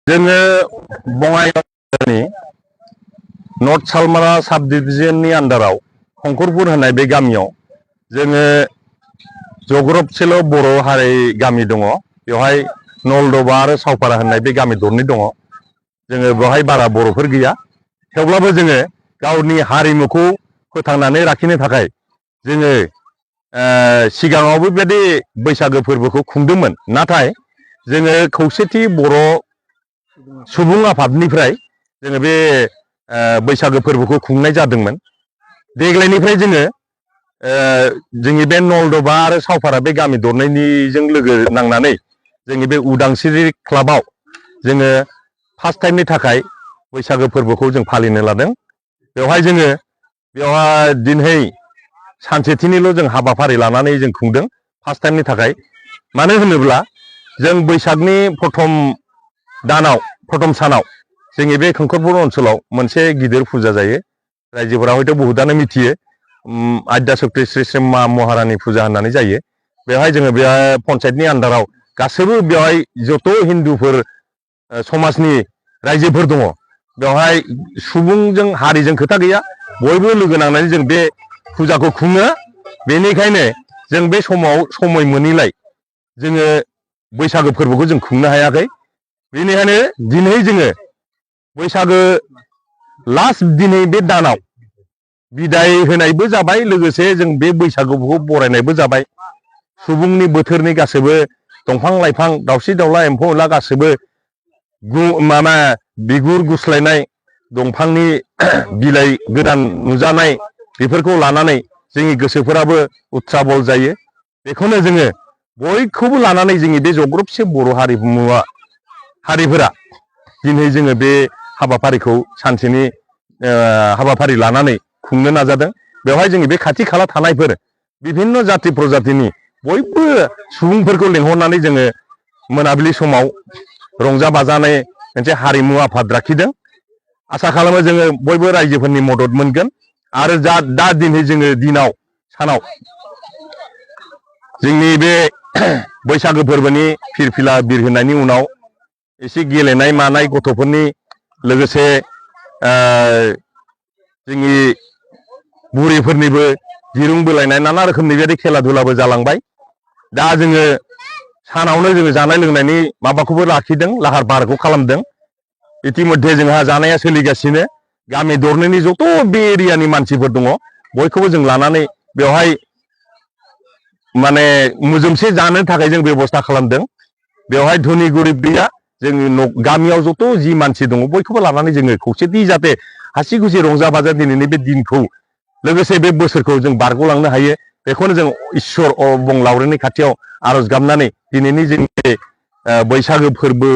जोङो बङाइगावनि नर्थ सालमारा साब डिभिजननि आन्डाराव खंखरपुर होननाय बे गामियाव जोङो जग्रबसेल' बर' हारि गामि दङ। बेवहाय नलदबा आरो सावपारा होननाय बे गामि दरनै दङ। जोङो बेवहाय बारा बर'फोर गैया। थेवब्लाबो जोङो गावनि हारिमुखौ फोथांनानै लाखिनो थाखाय जोङो सिगाङावबो बेबायदि बैसागो फोरबोखौ खुंदोंमोन। नाथाय जोङो खौसेथि बर' सुबुं आफादनिफ्राय जोङो बे बैसागो फोरबोखौ खुंनाय जादोंमोन। देग्लायनिफ्राय जोङो जोंनि बे नलदबा आरो सावपारा बे गामि दरनैनिजों लोगो नांनानै जोंनि बे उदांस्रि क्लाबाव जोङो फार्स्ट टाइमनि थाखाय बैसागो फोरबोखौ जों फालिनो लादों। बेवहाय दिनै सानसेथिनिल' जों हाबाफारि लानानै जों खुंदों फार्स्ट टाइमनि थाखाय। मानो होनोब्ला जों बैसागनि प्रथम सानाव जोंनि बे खंखरपुर ओनसोलाव मोनसे गिदिर फुजा जायो। रायजोफोरा हयथ' बहुतानो मिथियो। आद्या शक्ति श्री श्री मा महारानी फुजा होननानै जायो। बेवहाय जोङो बे पन्सायतनि आन्डाराव गासैबो बेवहाय जत' हिन्दुफोर समाजनि रायजोफोर दङ। बेवहाय सुबुंजों हारिजों खोथा गैया, बयबो लोगो नांनानै जों बे फुजाखौ खुङो। बेनिखायनो जों बे समाव समय मोनैलाय जोङो बैसागो फोरबोखौ जों खुंनो हायाखै। बेनिखायनो दिनै जोङो बैसागो लास्ट दिनै बे दानाव बिदाय होनायबो जाबाय, लोगोसे जों बे बैसागुखौ बरायनायबो जाबाय। सुबुंनि बोथोरनि गासैबो दंफां लाइफां दाउस्रि दाउला एम्फौ एनला गासैबो बिगुर गुस्लायनाय दंफांनि बिलाइ गोदान नुजानाय बेफोरखौ लानानै जोंनि गोसोफोराबो उत्साबल जायो। बेखौनो जोङो बयखौबो लानानै जोंनि बे जग्रबसे बर' हारिफोरा दिनै जोङो बे हाबाफारिखौ सानसेनि हाबाफारि लानानै खुंनो नाजादों। बेवहाय जोंनि बे खाथि खाला थानायफोर बिभिन्न जाथि प्रजातिनि बयबो सुबुंफोरखौ लेंहरनानै जोङो मोनाबिलि समाव रंजा बाजानाय मोनसे हारिमु आफाद लाखिदों। आसा खालामो जोङो बयबो रायजोफोरनि मदद मोनगोन। आरो दा दिनै जोङो सानाव जोंनि बे बैसागो फोरबोनि फिरफिला बिरहोनायनि उनाव एसे गेलेनाय मानाय गथ'फोरनि, लोगोसे जोंनि बुरैफोरनिबो दिरुं बोलायनाय नाना रोखोमनि बेबायदि खेला धुलाबो जालांबाय। दा जोङो सानावनो जोङो जानाय लोंनायनि माबाखौबो लाखिदों, लाहार फाहारखौ खालामदों। इतिमध्ये जोंहा जानाया सोलिगासिनो। गामि दरनैनि जत' बे एरियानि मानसिफोर दङ, बयखौबो जों लानानै बेवहाय मोजोमसे जानो थाखाय जों बेबस्था खालामदों। बेवहाय धोनि गरिब गैया। जोंनि गामियाव जत' जि मानसि दङ बयखौबो लानानै जोङो खौसेथि जाहाथे हासि खुसि रंजा बाजा दिनैनि बे दिनखौ लोगोसे बे बोसोरखौ जों बारग'लांनो हायो। बेखौनो जों इसोर अबंलावरिनि खाथियाव आर'ज गाबनानै दिनैनि जोंनि बैसागो फोरबो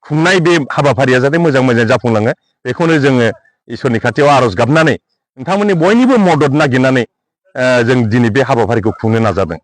खुंनाय बे हाबाफारिया जाहाथे मोजां मोजां जाफुंलाङो, बेखौनो जोङो इसोरनि खाथियाव आर'ज गाबनानै नोंथांमोननि बयनिबो मदद नागिरनानै जों दिनै बे हाबाफारिखौ खुंनो नाजादों।